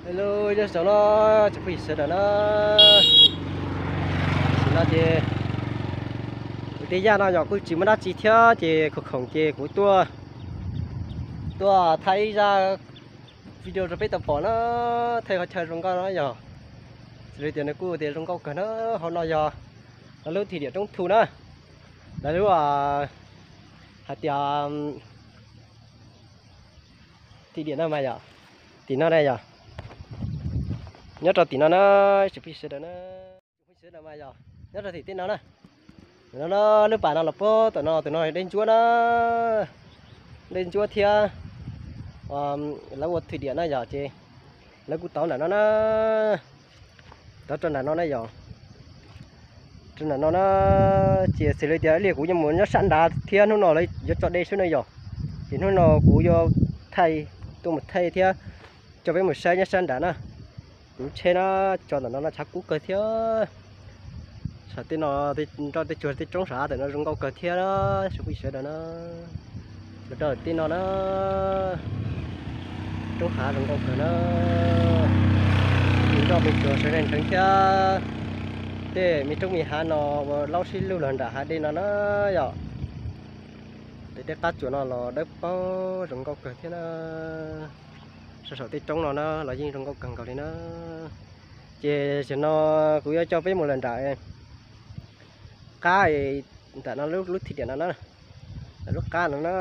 Hello, nyob zoo no, tsoom phooj ywg sawv daws na. Tam sim no ces kuv tej yaj no yog kuj tsis muaj dab tsi thiab ces khoom khoom ces kuv tuaj, tuaj thaij ib zaj video rau peb tau pom na, thaij qhov chaw zoo nkauj no yog, xws li tias nws kuj tias zoo nkauj kawg na. Hauv no yog lawv lub thim diam roob thu na, lawv lub hais tias thim diam no mas yog, tim no na yog, nyob rau tim no na, tsoom phooj ywg sawv daws na, tsoom phooj ywg sawv daws mas yog nyob rau tim tej no na. No, lub pas no los puag tom no, tus no dej ntsuab na, dej ntsuab thiab lawv ua thim diam na yog ces lawv kuj tauv nram no na, tauv rau nram no na yog, rau nram no na. Ces xws li tias ib pliag kuv yuav mus nyob sab nrad thiab, hnub no lawv yuav tso dej xwb na yog, ces hnub no kuv yuav thaij, tuaj mus thaij thiab coj peb mus saib nyob sab nrad na. Kuv tsheb na, tso ntawm no no tshav kub kawg thiab. Saum tej no, nroj tej tsuag tej roob saum av ntawm no zoo nkauj kawg thiab, tsoom phooj ywg sawv daws na. Mus rau tej no na, roob hav zoo nkauj kawg na. Me nroj me tsuag sawv zeeg ntseev thiab. Tej me roob me hav no ua laub sib lug los nram hav dej no na yom. Ces tej qab tsuas no los dawb paug zoo nkauj kawg thiab na. Saum saum tej roob no na los yeej zoo nkauj kawg nkaus li na. Ces tam no kuv yuav coj peb mus lawm nram qab, nram no lub thim diam no na, lub qab no na.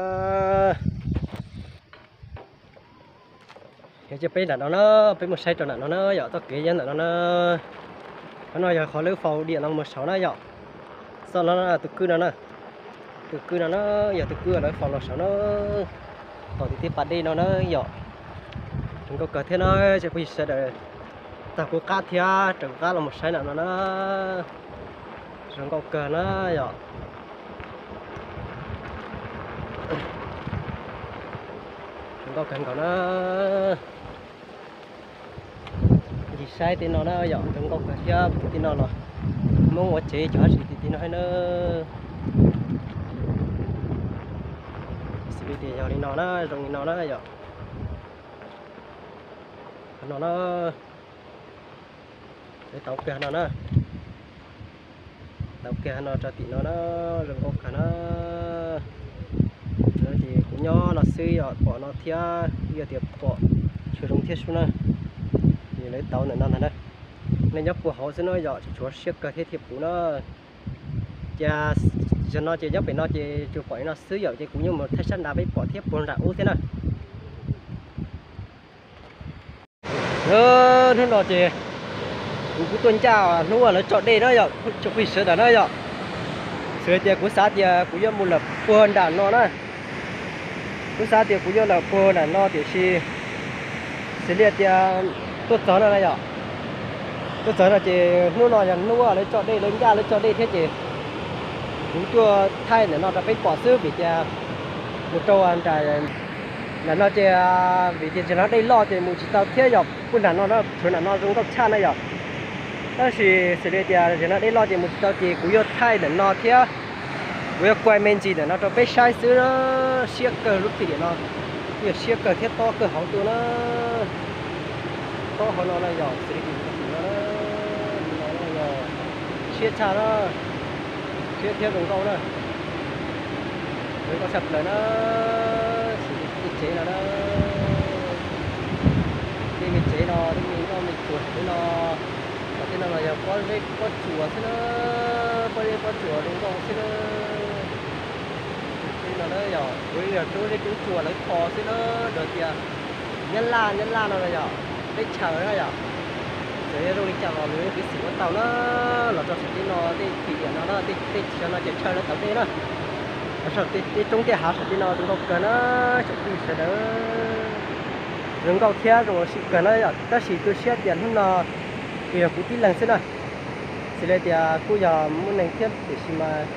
Yog coj peb nram no na, peb mus saib rau nram no na yom, txoj kev nyob ntawm no na. Qhov no yog qhov lawv faus diam no mus saud na yom. Txoj no tus kwj no na, tus kwj no na, yog tus kwj lawv faus los saud na. Faus tim tej pas dej no na yom. Zoo nkauj kawg thiab na, tsoom phooj ywg sawv daws, tag kuv qab thiab raws kuv qab los mus saib nram no na. Zoo nkauj kawg na yom. Zoo nkauj kawg nkaus na. Ncig saib tej no na yom, zoo nkauj kawg thiab. Tim tej no los Hmoob ua tsev cov hab tsis tim tim no na. Xws li tias yog li no na, zoo li no na yom. Qhov no na, lawv tauv kiag no na, tauv kiag no rau tim no na, zoo nkauj kawg na. Ces kuv nyob no xwb yom, pom no thiab, yog tias pom tsuas zoo thiab sub na. Ces lawv tauv ntawm no ntag na. Nej nyob puag hauv xwb no yom, tshuav siab kawg thiab thiaj puv na. Ces zaum no ces nyob pem no ces tsuas pom li no xwb yom, ces kuv yeej mus thaij sab nrad peb pom thiab puag nram ub thiab na. Hnub no ces kuv kuj tuaj ncaj hnub lawv tso dej na yom, tsoom phooj ywg sawv daws na yom. Xws li tias kuv xav tias kuv yuav mus lawm puag nram no na, kuv xav tias kuv yuav lawm puag nram no tiam sis xws li tias tuaj txog no na yom, tuaj txog no ces hnub no yog hnub lawv tso dej, lawv ncaj lawv tso dej thiab ces kuv tuaj thaij ntawm no rau peb pom xwb vim tias mus rau nram no ces vim tias tsis hnov dej loj ces mus tsis tau thiab yom, puag nram no na, tshuav nram no zoo nkauj tshaj na yom. Tab sis xws li tias tsis hnov dej loj ces mus tsis tau ces kuv yuav thaij ntawm no thiab kuv yuav kuaj me ntsis ntawm no rau peb saib xwb na. Siab kawg lub thim diam no, yog siab kawg thiab tob kawg hauv tuaj na. Tob hauv no na yom, xws li tim no, tim no na, tim no na yog siab tshaj na, siab thiab zoo nkauj na. Zoo nkauj tshaj plaws na, xws li tej tsev no na, tej me tsev no, tej me nroj me tsuas saum tej no, saum tej no los yog pob zeb pob tsuas xwb na, pob zeb pob tsuas zoo nkauj xwb na. Tej no na yog kuv yog rub zeb rub tsuas lawv kho xwb na, rau tias nyab laj nyab laj no na yog teb chaws na yom. Txawm yog zoo li cas los lawv yeej piv xwm ua tau na. Los rau saum tej no tej thim diam no na, tej tsev no ces chaw lawv tauv dej na. Los saum tej roob tej hav saum tej no zoo nkauj kawg na, tsoom phooj ywg sawv daws. Zoo nkauj thiab zoo ua si kawg na yom, tab sis tu siab tias hnub no kuj yog kuv tib leeg xwb na. Xws li tias kuj yog muaj neeg thiab tiam sis mas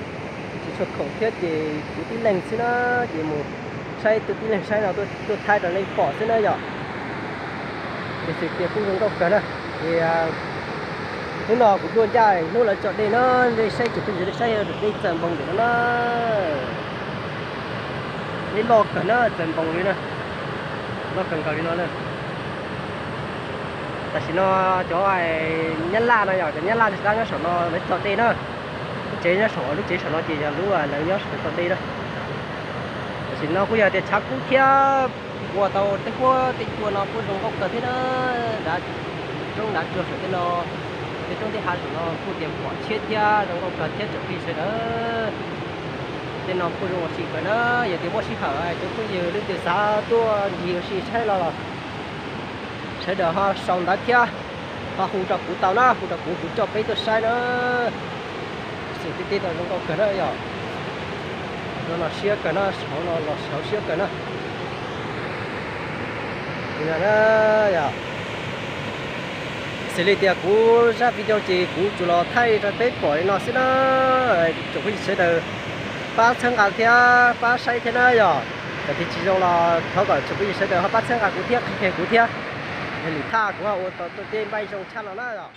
tsis tshua khoom thiab ces kuv tib leeg xwb na, ces mus saib, tuaj tib leeg saib no tuaj thaij rau nej pom xwb na yom. Ces xwm tias kuj zoo nkauj kawg na. Ces hnub no kuv tuaj ncaj hnub lawv tso dej na, nej saib tsoom phooj ywg nej saib dej txawm npoos ntawm no na. Dej loj kawg na, txawm npoos li na, loj kawg nkaus li no na. Tam sim no cov Nyab Laj no yog cov Nyab Laj tsis tab nyob saum no lawv txog dej na. Lub tsev nyob saum, lub tsev saum no ces yog lub lawv nyob saum txog dej na. Tam sim no kuj yog tias tshav kub thiab, ua tau tej huab tej cua no kuj zoo nkauj kawg thiab na. Nrad roob nrad tsuag saum tej no, tej roob tej hav saum no kuj tias pom tshiab thiab zoo nkauj kawg thiab tsoom phooj ywg sawv daws. Tej no kuj zoo ua si kawg na. Yog tias muaj sij hawm cov phooj ywg leej twg xav tuaj ncig ua si saib los sawv daws ho sau ntawv thiab ho hu rau kuv tau na, hu rau kuv, kuv coj peb tuaj saib na. Xim tib tib tau zoo nkauj kawg na yog. No los siab kawg na, hauv no los hauv siab kawg na. Yog, xws li tias kuv zaj video ces kuv tsuas los thaij rau peb pom li no xwb na. Tsoom phooj ywg sawv daws pab txhawb nqa thiab pab saib thiab na yog. Cov twg tsis zoo los thov kom tsoom phooj ywg sawv daws ho pab txhawb nqa kuv thiab qhia kuv thiab. Yog lwm thaj kuv ho ua tau tej npaj zoo tshaj no na yog.